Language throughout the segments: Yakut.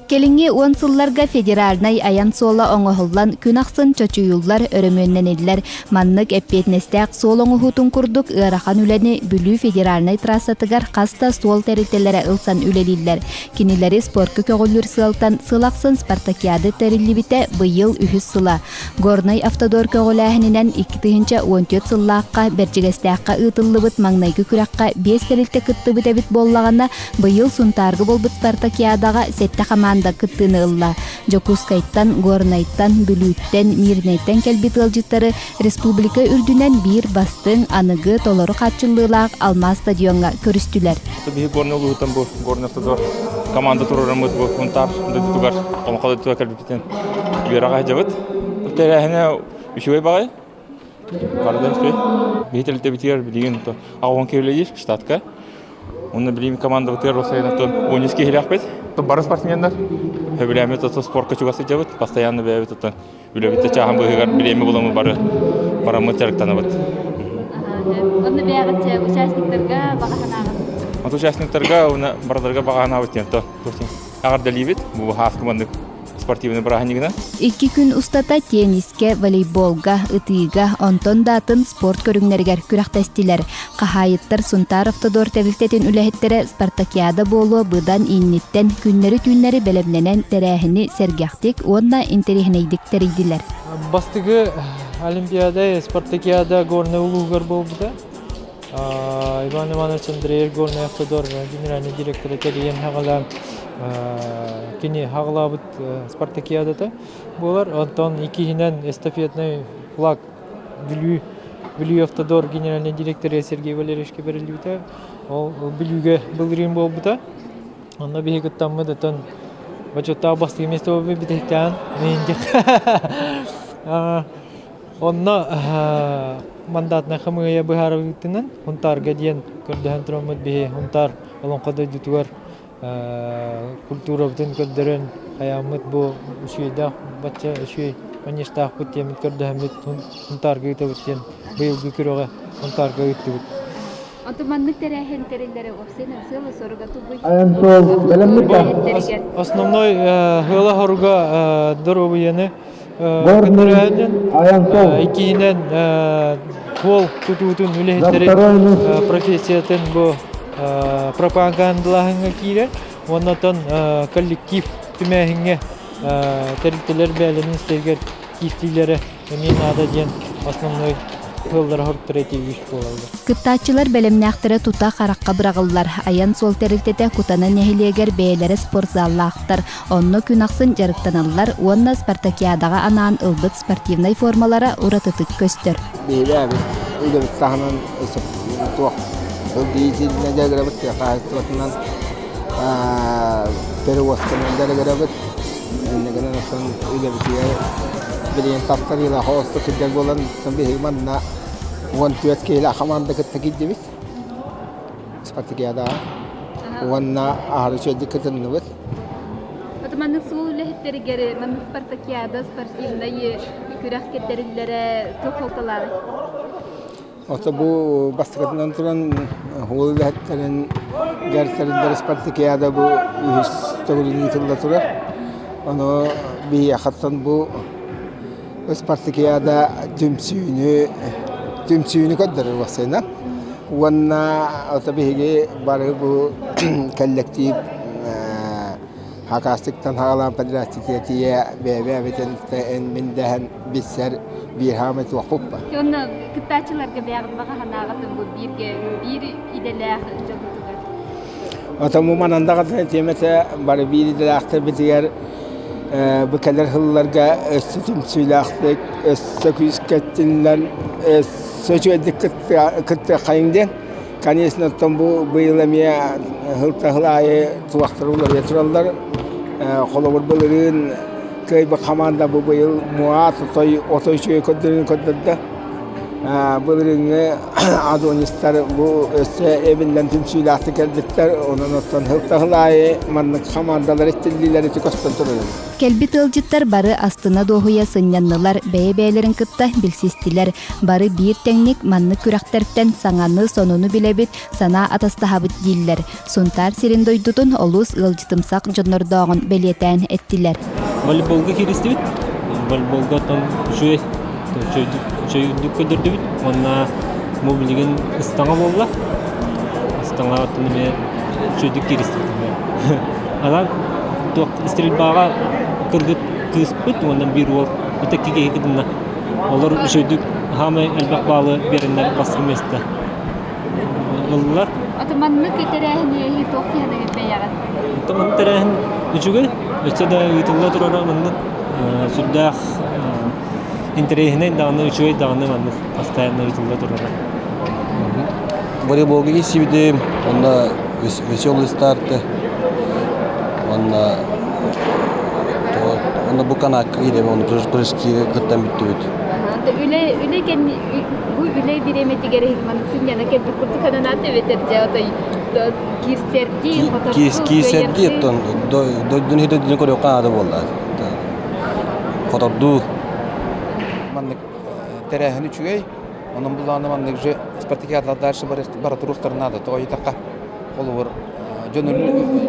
Кэлиҥҥи уон сылларга федеральнай айан суола оҥоһуллан, күн ахсын чочуйуллар, өрөмүөннэниллэр. Маннык эппиэтинэстээх суол оҥоһуутун курдук ыарахан үлэни Бүлүү федеральнай трассатыгар хас да суол тэрилтэлэрэ ылсан үлэлииллэр. Кинилэри спорка көҕүлүүр сыалтан сыл ахсын спартакиада тэриллибитэ быйыл үһүс сыла. Горнай Автодор көҕүлээһининэн 2014 сыллаахха Бэрдьигэстээххэ ыытыллыбыт маҥнайгы күрэххэ биэс тэрилтэ кыттыбыт эбит буоллаҕына, быйыл Сунтаарга буолбут спартакиадаҕа сэттэ хамаанда кыттыыны ылла. Дьокуускайтан, Горнайтан, Бүлүүттэн, Мирнэйтэн кэлбит ыалдьыттары республика үрдүнэн биир бастыҥ, аныгы, толору хааччыллыылаах Алмаас стадиоҥҥа көрүстүлэр. Биһи Горнай улууһуттан бу Горнай Автодор команда туруораммыт бу Сунтаар дойдутугар, Олоҥхо дойдутугар кэлбиппитин үөрэҕэ сылдьабыт. Тэрээһинэ үчүгэй баҕайы. Барыта үчүгэй. Биһи тэрилтэбитигэр билигин аҕыс киһи үлэлиир штатка. Онно билигин командабытыгар Росайнаттан 13 киһилээхпит. Бары спортсменнар. Сөбүлээммит отон спортка чугас сылдьабыт. Постоянно бэйэбит оттон үлэбит да чааһын быыһыгар бириэмэ буламмыт бары бараммыт дьарыктанабыт. Онно бэйэҕит участниктарга баҕа санааҕыт? От участниктарга уонна барыларга баҕа санаабыт диэн то эҕэрдэлиибит. Бу хааскы маннык спортивный бырааһынньыгынан. Икки күн устата теннискэ, волейболга, ытыыга, онтон да атын спорт көрүҥнэригэр күрэхтэстилэр. Хаһаайыттар Сунтаар Автодор тэрилтэтин үлэһиттэрэ спартакиада буолуо быдан инниттэн күннэри-түүннэри бэлэмнэнэн тэрээһини сэргэхтик уонна интэриэһинэйдик тэрийдилэр. Бастакы Олимпиада, спартакиада Горнай улууһугар буолбута. Иван Иванович Андреев Горный Автодор генеральный директора тэрийэн хаҕалаан кини хаҕалаабыт спартакиадата буолар. Онтон иккиһинэн эстафетный флаг Бүлүү Бүлүү Автодор генеральный директора Сергей Валерьевичка бэриллибитэ. Ол Бүлүүгэ былырыын буолбута. Онно биһиги кыттаммыт оттон бочуоттаах бастакы место буолбут бүтэһиктээн Онно мандатнай хамыыһыйа быһаарыытынан Һунтаарга диэн көрдөһөн тураммыт биһи Һунтаар Олоҥхо дойдутугар культурабытын көрдөрөн хайааммыт бу үчүгэйдээх бачча үчүгэй манньыштаахпыт диэммит көрдөһөммүт Һунтаарга ыытабыт диэн быйылгы күрэҕи Һунтаарга ыыттыбыт. Онтон маннык тэрээһин тэриллэрэ уопсайынан сыала-соруга тугуй? Основной сыала-соруга доруобуйаны Иккиһинэн суол тутуутун үлэһиттэрин профессиятын бу пропагандалааһыҥҥа киирэр уонна оттон коллектив түмээһиҥҥэ тэрилтэлэр бэйэлэрин истэригэр киирсиилэрэ эмиэ наада диэн основной сыаллара соруктара ити үс буолаллар. Кыттааччылар бэлэмнээхтэрэ тута харахха быраҕыллар. Айан суол тэрилтэтэ Кутана нэһилиэгэр бэйэлэрэ спортзаллаахтар. Онно күн ахсын дьарыктаналлар уонна спартакиадаҕа анаан ылбыт спортивнай формалара уратытык көстөр. Биһилээбит үлэбит таһынан туох диитиннэ дьарыгырабыт хаһаайыстыбатынан перевозканан дьарыгырабыт. Иннигинэн оттон үлэбитигэр билигин тартарыылаах оҕосто сылдьар буолан биһиги манна 14 киһилээх хамаанда кытта киирдибит спартакиадаҕа уонна аһары үчүгэйдик кытынныбыт. Вот маннык суол үлэһиттэригэр маннык спартакиада, спортивнай күрэх кэтэриллэрэ туох суолталааҕый? Ото бу бастакытынан туран уол үлэһиттэрин дьарыктарыгар спартакиада бу үһүс төгүлүн ыытылла турар. Ону биһиэхэттэн бу спартакиада түмсүүнү түмсүүнү көрдөрөр уопсайынан. Уонна ото биһиги бары бу кэллэктиип Хакастыктан хаалаан подрядчикка тиийэ бэйэ-бэйэбитин эн-мин дэһэн билсэр биир хаамай туохпут ба. Онно кыттааччыларга бэйэҕит баҕа санааҕытын бу бииргэ биир идэлээх дьонутугар. Отон бу манан даҕаны тиэмэтэ бары биир идэлээхтэрбитигэр бу кэлэр сылларга өссө түмсүүлээхтик, өссө күүскэ эттиннэр, өссө үчүгэйдик кыттыаххайыҥ диэн. Конечно, оттон бу быйыл эмиэ сыл аайы туохтар уларыйа тураллар. Холобур, былырыын кыайбыт хамаанда бу быйыл муа отой отой үчүгэй көрдөрүүнү көрдөрдө. Былырыыҥҥы адонистар бу өссө эбиллэн түмсүүлээхтик кэлбиттэр. Онон оттон сыл аайы маннык хамаандалар итиллиилэр ити көстөн турар. Кэлбит ыалдьыттар бары астына-дуоһуйа сынньаннылар, бэйэ-бэйэлэрин кытта билсистилэр. Бары биир тэҥник маннык күрэхтэртэн саҥаны, сонуну билэбит, санаа атастаһабыт дииллэр. Сунтаар сирин дойдутун олус ыалдьытымсах дьоннордооҕун бэлиэтээн эттилэр. Волейболга кииристибит. Волейболга оттон үчүгэй үчүгэйдик көрдөрдүбүт. Уонна бу билигин ыстаҥа буолла. Ыстаҥа оттон эмиэ үчүгэйдик кииристибит. Анан туох стрельбаҕа кыргыт кыыспыт уонна биир уол ытык киһи кытынна. Олор үчүгэйдик хаамай элбэх баалы биэрэннэр бастакы миэстэ ыллылар. Аты маннык тэрээһини туох киһини бэйэҕин? Маннык тэрээһин үчүгэй. Өссө да ыытылла турара маннык сүрдээх интэриэһинэй даҕаны үчүгэй даҕаны маннык постоянно ыытылла турара. Волейболга киирсибитим, онно веселый старты, онно онно бу канаакка киирэбин, онно прыжки кыттан бүттүбүт. Үлэ үлэ кэнни бу үлэ бириэмэтигэр маннык сынньана кэлбит курдук сананаат эбэтэр дьэ отой киирсэрдии хотордуу Киирсэрдии оттон дойдуну дойдуну көрүөххэ наада буолла. Хотордуу. Маннык тэрээһин үчүгэй. Онон буллаҕына маннык же спартакиадалар дальше бара туруохтарын наада. Тоҕо диэтэххэ, холобур, дьону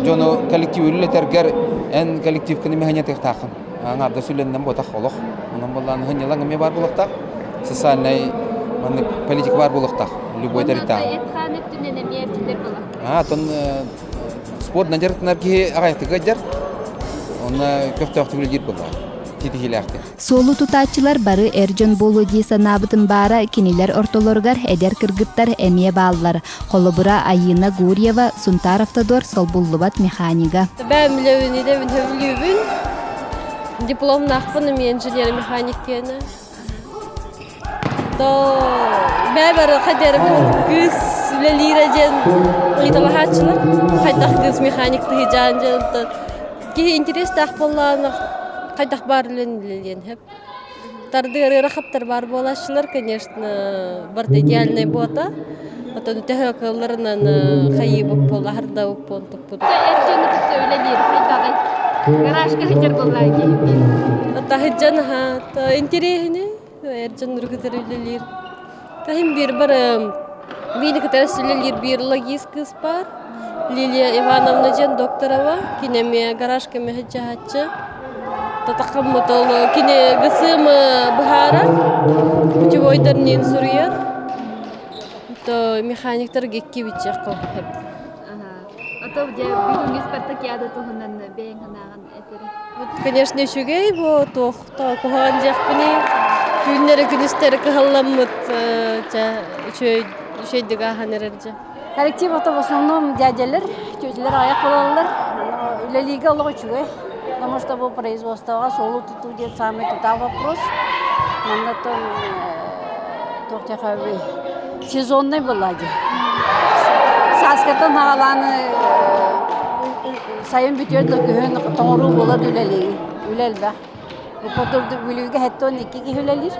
дьону коллектив үлэлэтэргэр эн коллективканы мэһэньэтиэхтааххын. Аҥаардас үлэннэн буотах олох. Онон буоллаҕына сынньалаҥ эмиэ баар буолуохтаах. Социальнай маннык политика баар буолуохтаах. Любой тэрилтэҕэ. Эт-хаан өттүнэн эмиэ эрчиллэр буолар. Аа, оттон спорт дьарыктанар киһи аҕайахтык ыалдьар. Онно көхтөөхтүк үлэлиир буоллаҕа. Ситиһиилээхтик. Суолу тутааччылар бары эр дьон буолуо дии санаабытым баара, кинилэр ортолоругар эдэр кыргыттар эмиэ бааллар. Холобура, Айыына Гурьева, Сунтаар Автодор солбуллубат механига. Бэйэм үлэбин сөбүлүүбүн. Дипломнаахпын эмиэ инженер-механик диэни. То бэйэбэр хайдэрбин кыыс үлэлиирэ диэн ыйыталаһааччылар. Хайдах кыыс механик тыһыдьаан диэн киһи интэриэстээх буоллаҕына хайдах баар үлэни үлэлиэн сөп. Тардыар ыарахаттар баар буолааччылар, конечно, барыта идеальнай буота. Оттон төһө кыалларынан хайыыбыт буол, аһардабыт буол туппут. Эр дьону кытта үлэлиир хайдаҕый? Гаражка сылдьар буоллаа киһи. Таһыдьан аһа интэриэһинэй эр дьоннору кытары үлэлиир. Таһым биир бар биини кытары үлэлиир биир логист кыыс баар. Лилия Ивановна диэн докторова, кини эмиэ гаражка мэһэйдьаһааччы. Татахаммыт ол кини ГСМ быһаарар, путевойдарниин суруйар. То механиктарга икки биччэх хеп. Ото дьэ бүгүҥҥү спартакиада туһунан бэйэҥ санааҕын этэр. Конечно, үчүгэй бу туох куһаҕан диэхпиний. Түүннэри күнүстэри кыһалламмыт чэ үчүгэй үчүгэйдик ааһан эрэр дьэ. Коллектив ото в основном дядялар, тетялар аҕыйах буолаллар. Үлэлиигэ олох үчүгэй. Потому что бу производствоҕа суолу тутуу диэн самый тутаах вопрос. Манна оттон туох диэхэ сезонный была дии. Сааскаттан аҕалаан сайын бүтүөр да күһүн тоҥоруу буолар үлэлиир. Үлэ элбэх. Бүлүүгэ 72 киһи үлэлиир.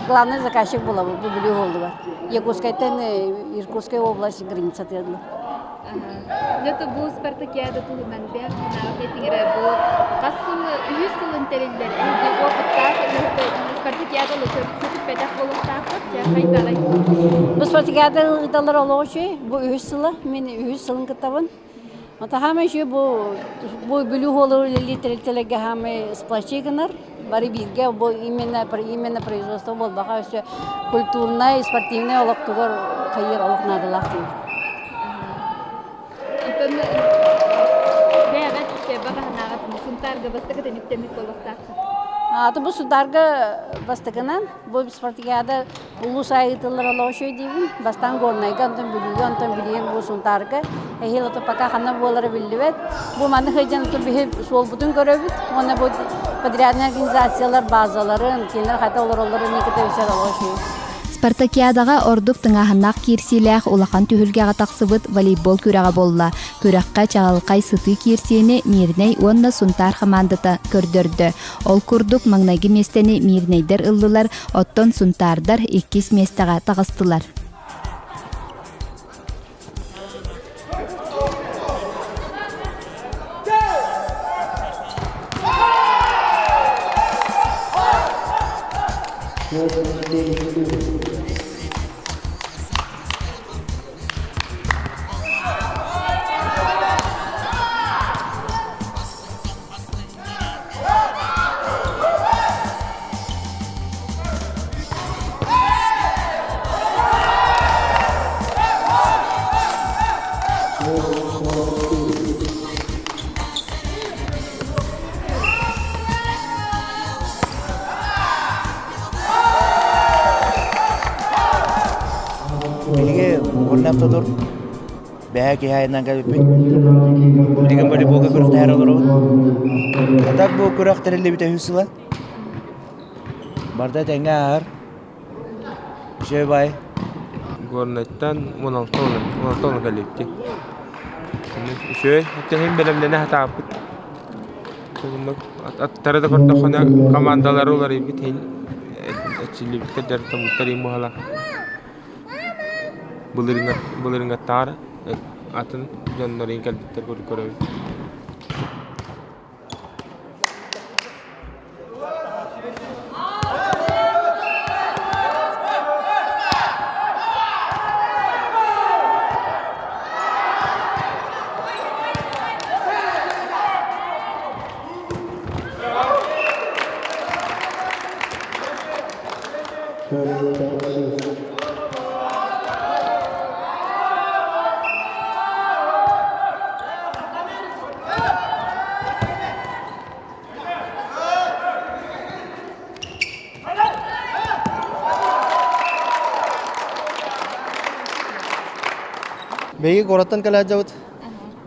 Главный заказчик буолабыт бу Бүлүү уолугар. Якутскайтан Иркутская область границатыгар. Дьэ бу спартакиада туһунан бэр этиҥэрэ бу хас сыл үһүс сылын тэриллэр эһиги опыттаах спартакиада көтүппэтэх буолуохтааххыт дьэ хайдаҕый? Бу спартакиада ыыталлар олох үчүгэй. Бу үһүс сыла. Мин үһүс сылын кыттабын. Хаамай үчүгэй бу бу Бүлүү уолугар үлэлиир тэрилтэлэргэ хаамай сплочи гынар. Бары бииргэ бу именно именно производство буолбаха өссө культурнай, спортивнай олохтугар хайыыр олох наадалаах диибит. Онтон бэйэҕит баҕаһынааҕыт Сунтаарга бастакы тэнүктэммит буолуохтааххыт. Аты бу Сунтаарга бастакынан бу спартакиада Улуус аайы ыытыллар олоҕо үчүгэй диибин. Бастаан Горнайга, онтон Бүлүүгэ, онтон билигин бу Сунтаарга. Эһиил ото пока ханна буолара биллибэт. Бу манна сылдьан биһи суолбутун көрөбүт. Уонна бу подрядная организациялар базаларын, кинилэр хайдах олороллорун кытта билсэр олоҕо үчүгэй. Спартакиадаҕа ордук тыҥааһыннаах киирсиилээх улахан түһүлгэҕэ тахсыбыт волейбол күрэҕэ буолла. Күрэххэ чаҕылхай сытыы киирсиини Мирнэй уонна Сунтаар хамаандата көрдөрдө. Ол курдук маҥнайгы миэстэни мирнэйдэр ыллылар, оттон сунтаардар иккис миэстэҕэ таҕыстылар. Биһиги Горный Автодор Бэһэ киһи айаннаан кэлбиппит. Билигин волейболга күрэхтэһэр олоробут. А так бу күрэх тэриллибитэ үһүс сыла. Барда тэҥҥэ ааһар. Үчүгэй баай. Горнайтан 16 16 кэлбиппит. Үчүгэй. Тэһин бэлэмнэнэ сатааппыт. Аттары да көрдөххүнэ командалары уларыйбыт иһин эчиллибиттэр дьарыктаммыттар иһин буһала. Былырыыҥҥаттааҕар атын дьоннор кэлбиттэр курдук көрөбүн. Биһиги куораттан кэлээдьэбит.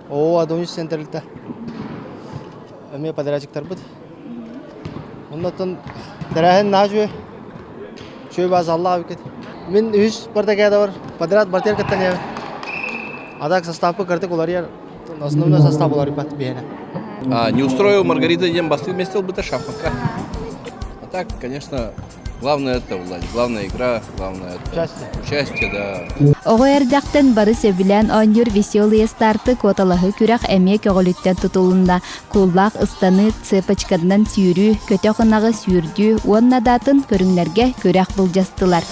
Оо, Адонис центрилта. Эмиэ подрядчиктарбыт. Оннотон тэрээһин наһаа үчүгэй. Үчүгэй баазаллаах эбиккит. Мин үһүс бардакеда бар. Подряд бартер кыттан иһэбин. А так составпы кырдык уларыйар. Основной состав уларыйбат биһиэнэ. А, Неустроева Маргарита диэн бастыыр миэстэ ылбыта шахматка. А так, конечно, Главное это Владь, главная игра, главное это участие. Участие, да. Оҕо эрдэхтэн бары сөбүлээн оонньуур «Веселые старты» куоталаһыы күрэх эмиэ көҕүлүттэн тутулунна. Кууллаах ыстаныы, цепочканан сүүрүү, көтөх ынаҕы сүүрдүү уонна да атын көрүҥнэргэ күрэх былдьастылар.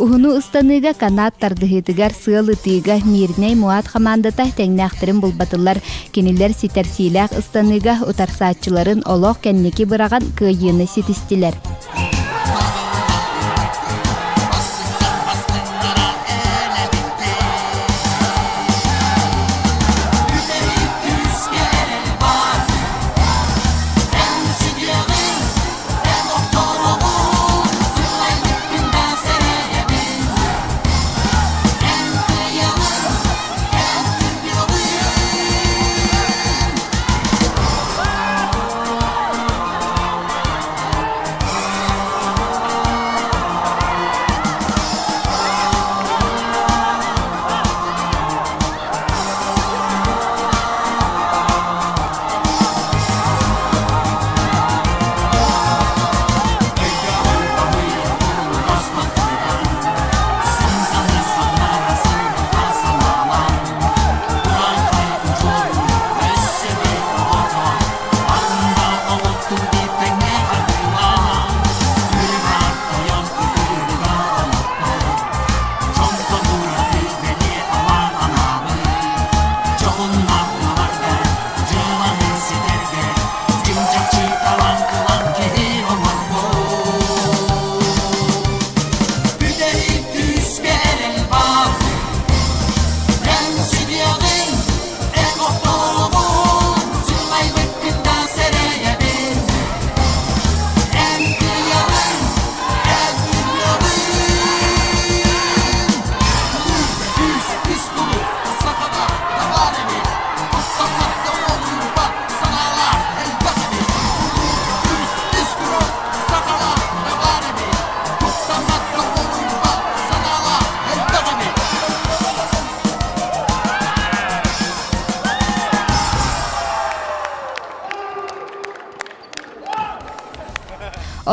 Уһуну ыстаныыга канат тардыһыытыгар сыал ытыыга Мирнэй МУАД хамаандата тэҥнээхтэрин булбатылар. Кинилэр ситэрсиилээх ыстаныыга утарсааччыларын олох кэнники быраҕан кыайыыны ситистилэр.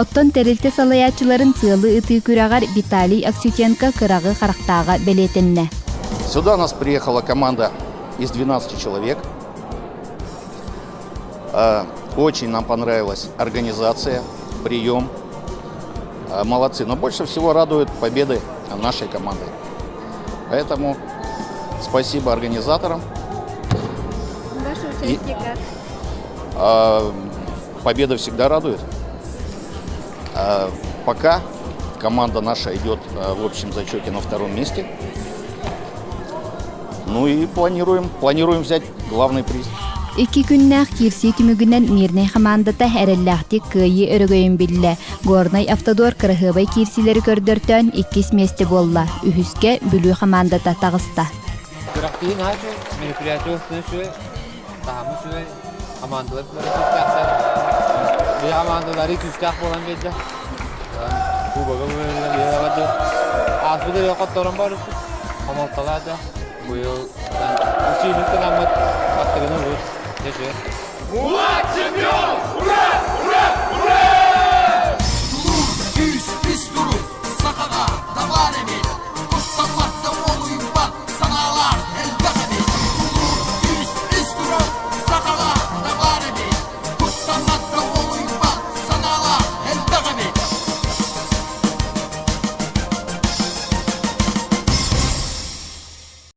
Оттон тэрилтэ салайааччыларын сыалы ытыы күрэҕэр Виталий Аксютенко кыраҕы харахтааҕа бэлиэтэннэ. Сюда у нас приехала команда из 12 человек. Очень нам понравилась организация, прием. Молодцы. Но больше всего радуют победы нашей команды. Поэтому спасибо организаторам. Ваше участие как? Победа всегда радует. Пока команда наша идет в общем зачете на втором месте. Ну и планируем, планируем взять главный приз. Икки күннээх киирсии түмүгүнэн Мирнэй хамаандата эрэллээхтик кыайыы өрөгөйүн биллэ. Горнай Автодор кыраһыабай киирсиилэри көрдөртөөн иккис миэстэ буолла. Үһүскэ Бүлүү хамаандата таҕыста. Күрэхтэһии наһаа үчүгэй, мероприятие үчүгэй, таһымы үчүгэй, хамаандалар күүстээхтэр. Биһи хамаандалары күүстээх буолан биэрдэ. Кубога бу Ааспыт ырыа хотторон барыппыт. Хомолтолоох да. Быйыл училище наммыт аттыгын ылбыт. Дьэ Муа чемпион!